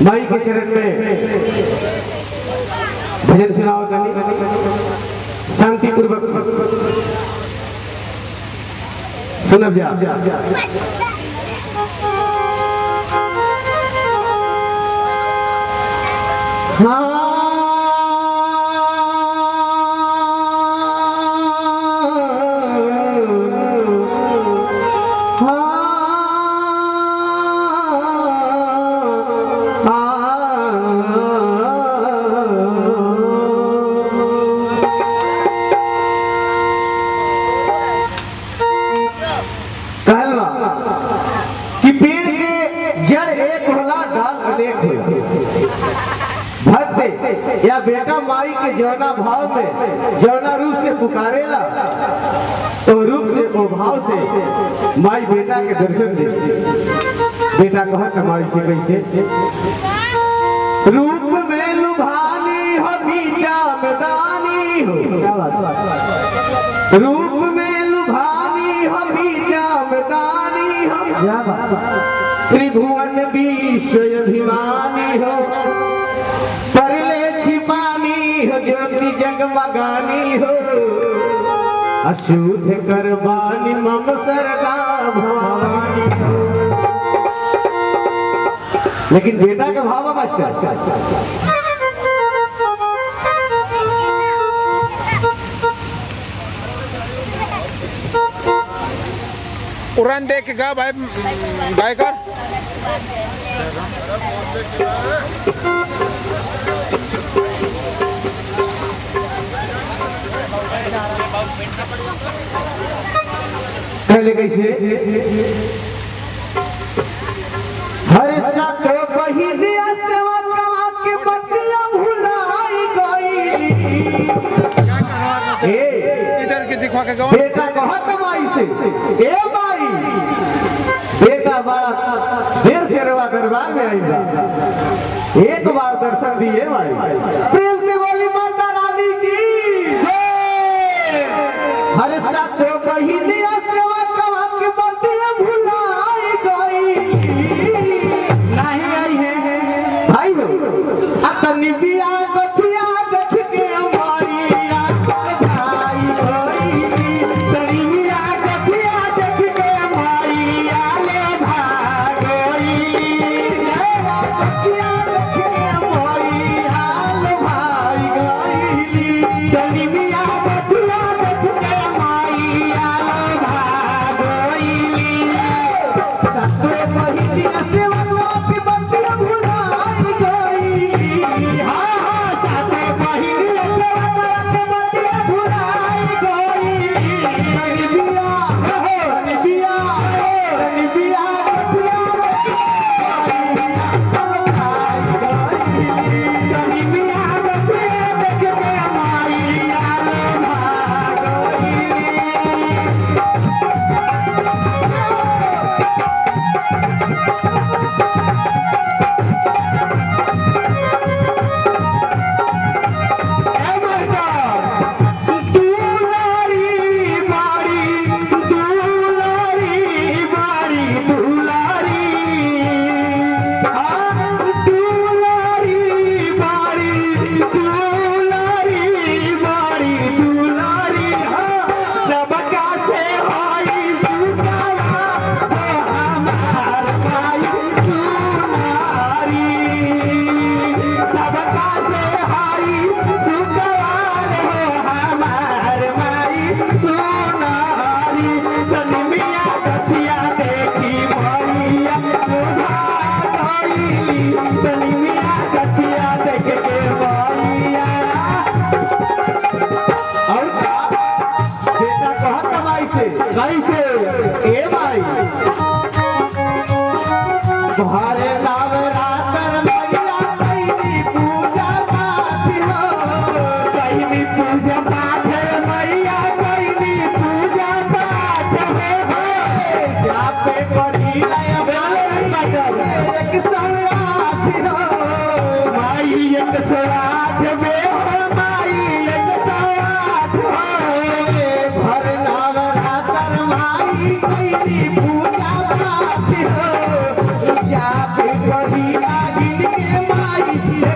माई के चरण में भजन सुनाओ तनी शांतिपूर्वक सुनब जा। कि पेड़ के जड़ एक होला डाल अनेक होला। भक्त या बेटा माई के जौना भाव में जौना रूप से पुकारेला तो रूप से ओ भाव से माई बेटा के दर्शन दे। बेटा कहत माई से कैसे रूप में लुभानी हो बीजा में दानी हो, रूप में लुभानी हो बीजा में दानी हो, त्रिभुवन विश्व अभिमानी हो, परले छिपानी हो ज्योति जगमगानी हो, अशुद्ध करवानी मम सरदा भवानी हो। लेकिन बेटा का भाव मास्टर उड़ान दे के गा भाई गायकर। पहले कैसे हर साथ बहिनिया सेवा कमा के बतिया भुलाई गई। इधर के दिखवा के गवा बेटा कहत माई से ए माई, बेटा बड़ा देर से रवा दरबार में आई बा, एक बार दर्शन दिए माई। प्रेम से बोली माता रानी की जय। हर साथ बहिनिया सेवा कमा के बतिया भुलाई गई। नहीं आई है भाई हो अतनी बिया गठिया देख के मारिया भाई गई, तनी बिया गठिया देख के मारिया ले भाग गई, गठिया देख के मारिया ले भाग गई, तनी बिया गठिया देख के मारिया ले भाग गई। सातो बहिनिया सेवा के बतिया भुलाई गई। हाँ माई।